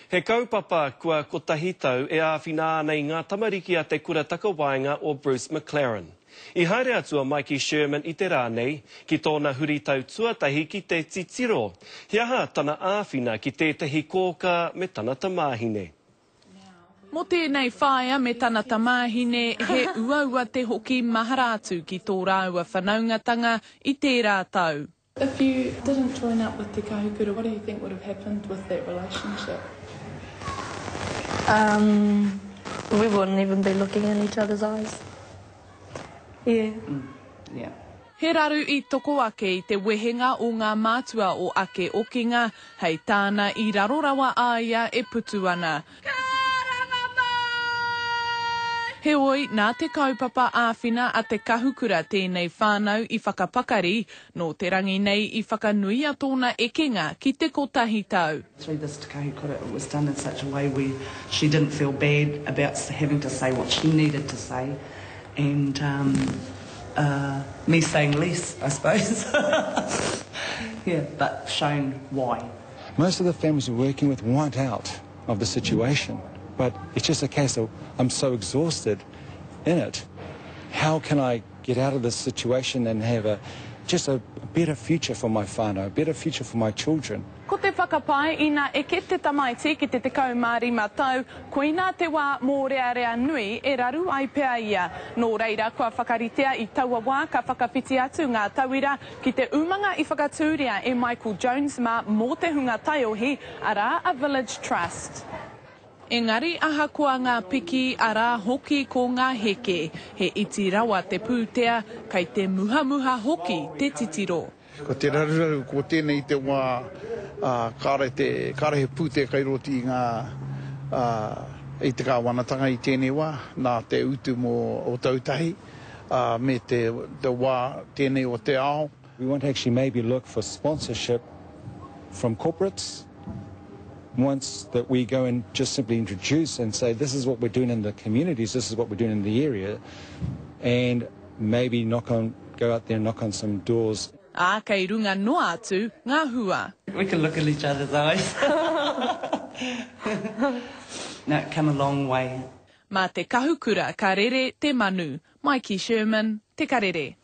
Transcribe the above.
He kaupapa kua kotahi tau e āwhina ana i ngā tamariki a te kura takawaenga o Bruce McLaren. I haere atu a Mikey Sherman i te rā nei ki tōna huritau tuatahi ki te titiro he aha tana āwhina ki tētahi kōkā me tana tamāhine. Mō tēnei whaea me tana tamāhine, he uaua te hoki mahara atu ki tō rāua whanaungatanga i tērā tau. If you didn't join up with Te Kahukura, what do you think would have happened with that relationship? Um, we wouldn't even be looking in each other's eyes. Yeah. Mm, yeah. He raru i toko ake i te wehenga o ngā mātua o Ake Okinga, hei tāna i raro rawa a ia e putu ana. Karanga mai! Heoi, nā te kaupapa āwhina a Te Kahukura tēnei whānau i whakapakari, nō te rangi nei i whakanuia tōna ekenga ki te kotahi tau. Through this Te Kahukura it was done in such a way where she didn't feel bad about having to say what she needed to say and um uh me saying less I suppose yeah but shown why. Most of the families we're working with want out of the situation, but it's just a case of I'm so exhausted in it. How can I get out of this situation and have a just a better future for my whānau, a better future for my children? Ko te whakapae ina eke te tamaiti ki te 15 tau, koinā te wā mōrearea nui e raru ai pea ia. Nō reira, kua whakaritea i taua wā ka whakawhiti atu ngā tauira ki te umanga i whakatūria e Michael Jones mā mō te hunga taiohi, arā a Village Trust. Engari ahakoa ngā piki, arā hoki ko ngā heke, he iti rawa te pūtea, kei te muhamuha hoki te titiro. Ko te raruraru ko tēnei te wā kāre te, kāre he pūtea kai roto i ngā, i te kāwanatanga i tēnei wā, nā te utu mō Ōtautahi, me te, te wā tēnei o te ao. We want to actually maybe look for sponsorship from corporates once that we go and just simply introduce and say this is what we're doing in the communities, this is what we're doing in the area, and maybe knock on, go out there and knock on some doors. Ā, kei runga noa atu ngā hua. We can look in each other's eyes. No, come a long way. Mā te kahukura ka rere te manu. Mikey Sherman, Te Karere.